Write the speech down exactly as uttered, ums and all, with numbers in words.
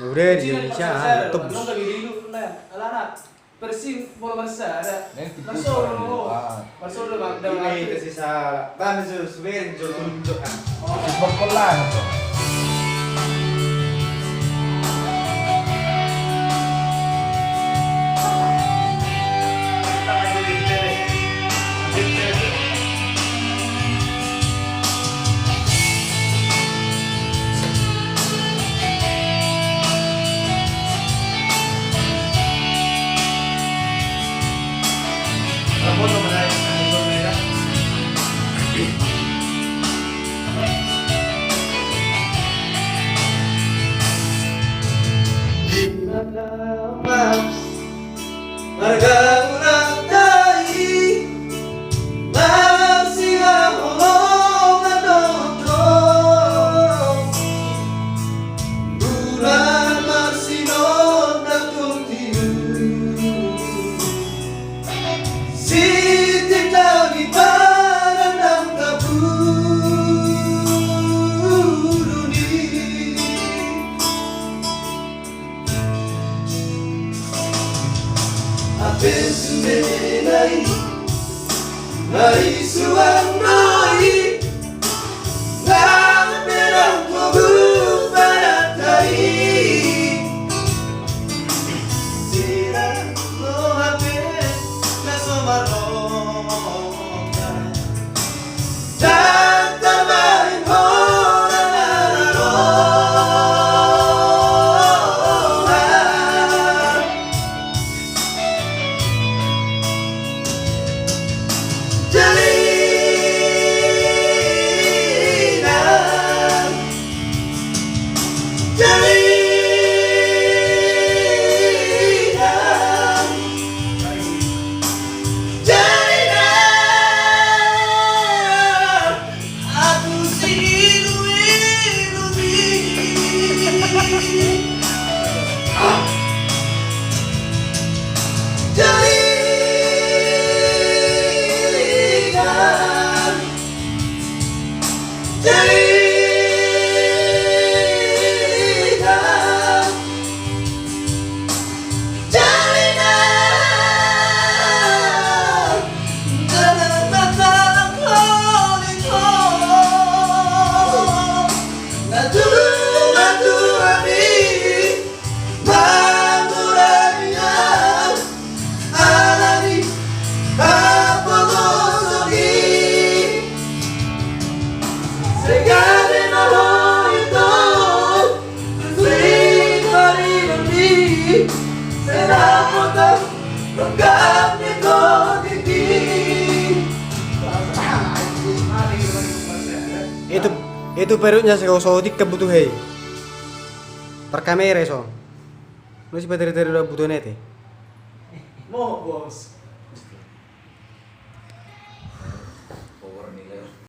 Udah di Indonesia, ah, tebus. Alana, persi bola marsada. Marsoro, marsoro, bang. Ini kita sisa, bang, su-, suberin, jol, jol, ah. Bokolan. Marga Murata i, marsihaholongan do tong. Bulan marsinondang tong tiur. Sititau ni paranang tapuluni. Hape sumena i, na i suang do i, na berang togu panata i. Sirang do hape na so marronda. Itu, itu perutnya sego so tingkap butuh hei. Perkamera so. Lu si pateri-teri udah butuh nete. Mo, bos.